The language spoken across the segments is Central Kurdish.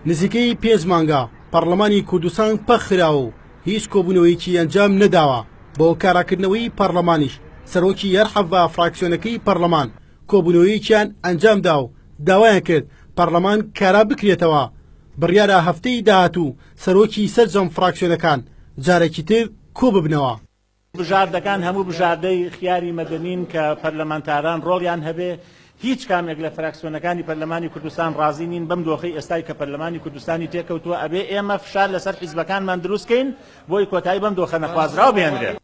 نزیکەی پێنج مانگە پەڕلەمانی کوردستان پەکخراوە و هیچ کۆبوونەوەیەکی ئەنجام نەداوە، بۆ کاراکردنەوەی پەڕلەمانیش سەرۆکی هەر 17 فراکسیۆنەکەی پەڕلەمان کۆبوونەوەیەکیان ئەنجامدا و داوایان کرد پەڕلەمان کارا بکرێتەوە، بڕیارە هەفتەی داهاتوو سەرۆکی سەرجەم فراکسیۆنەکان جارێکی تر کۆببنەوە. بژاردەکان هەموو بژاردەی خیاری مەدەنین کە پەرلەمانتاران ڕۆڵیان هەبێ، هیچ کامێک لە فراکسیۆنەکانی پەرلەمانی کوردستان ڕازی نین بەم دۆخەی ئێستای کە پەرلەمانی کوردستانی تێکەوتووە، ئەبێ ئێمە فشار لەسەر حیزبەکانمان دروست کەین بۆی کۆتایی بەم دۆخە نەخوازراوە بهێنرێت.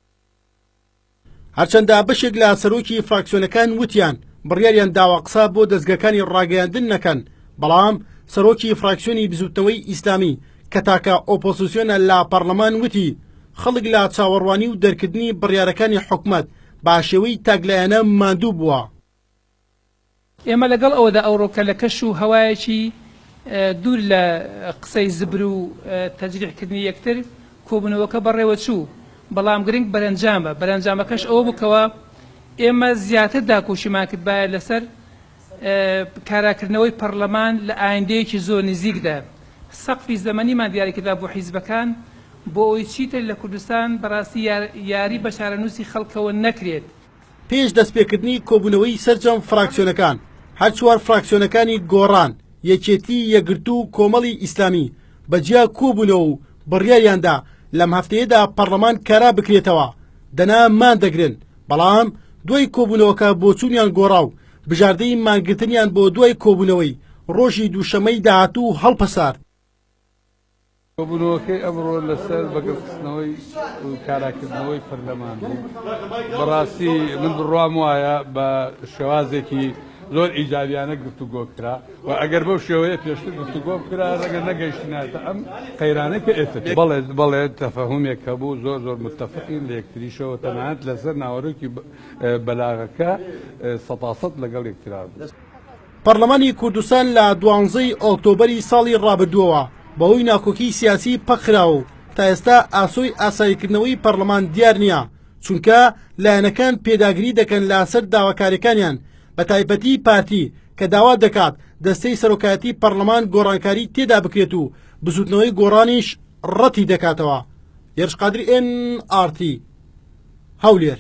هەرچەندە بەشێک لە سەرۆکی فراکسیۆنەکان وتیان بڕیاریان داوە قسە بۆ دەزگەکانی ڕاگەیاندن نەکەن، بەڵام سەرۆکی فراکسیۆنی بزوتنەوەی ئیسلامی کە تاکە ئۆپۆزسیۆنە لە پەڕلەمان وتی، خەڵک لە چاوەڕوانی و دەرکردنی بڕیارەکانی حکومەت بە شێوەی تاکلایەنە ماندوو بووە. ئێمە لەگەڵ ئەوەدا ئەوڕۆکە لە کەش و هەوایەکی دوور لە قسەی زبر و تەجریح کردنی یەکتر کۆبوونەوەکە بەڕێوەچوو، بەڵام گرنگ بەرەنجامە، بەرەنجامەکەش ئەوە بوو کەوا ئێمە زیاتر داکۆکیمان کردبایە لەسەر کاراکردنەوەی پەڕلەمان لە ئایندەیەکی زۆر نزیکدا، سەقفی زەمەنیمان دیاریکردبا بۆ حیزبەکان بۆ ئەوەی چیتر لە کوردستان بەڕاستی یاری بە چارەنووسی خەڵکەوە نەکرێت. پێش دەستپێکردنی کۆبوونەوەی سەرجەم فراکسیۆنەکان، هەر چوار فراکسیۆنەکانی گۆڕان، یەکێتی، یەکگرتوو و کۆمەڵی ئیسلامی بە جیا کۆبوونەوە و بڕیاریاندا لەم هەفتەیەدا پەڕلەمان کارا بکرێتەوە، دەنا ماندەگرن، بەڵام دوای کۆبوونەوەکە بۆچوونیان گۆڕا و بژاردەی مانگرتنیان بۆ دوای کۆبوونەوەی ڕۆژی دووشەممەی داهاتوو هەڵپەسارد. کۆبوونەوەکەی ئەمڕۆ لەسەر بەگەڕخستنەوەی و کاراکردنەوەی پەرلەمان بوو. بەڕاستی من بڕوام وایە بە شێوازێکی زۆر ئیجابیانە گفتوگۆ کرا و ئەگەر بەو شێوەیە پێشتر گفتوگۆ بکرا ڕەنگە نەگەیشتیناتە ئەم قەیرانەی کە ئێستا بەڵێ بەڵێ تەفەهومێک هەبوو زۆر زۆر متەفقین لە یەکتریشەوە تەنانەت لەسەر ناوەرۆکی بەلاغەکە سەتاسەد لەگەڵ یەکترا بوو. پەڕلەمانی کوردستان لە دوانزەی ئۆکتۆبەری ساڵی ڕابردووەوە بەهۆی ناکۆکی سیاسی پەکخراوە و تا ئێستا ئاسۆی ئاساییکردنەوەی پەڕلەمان دیار نییە، چونکە لایەنەکان پێداگری دەکەن لاسەر داواکاریەکانیان بەتایبەتی پارتی کە داوا دەکات دەستەی سەرۆکایەتی پەڕلەمان گۆڕانکاری تێدا بکرێت و بزوتنەوەی گۆڕانیش ڕەتی دەکاتەوە. هێرش قادری ئێن ئاڕ تی، هەولێر.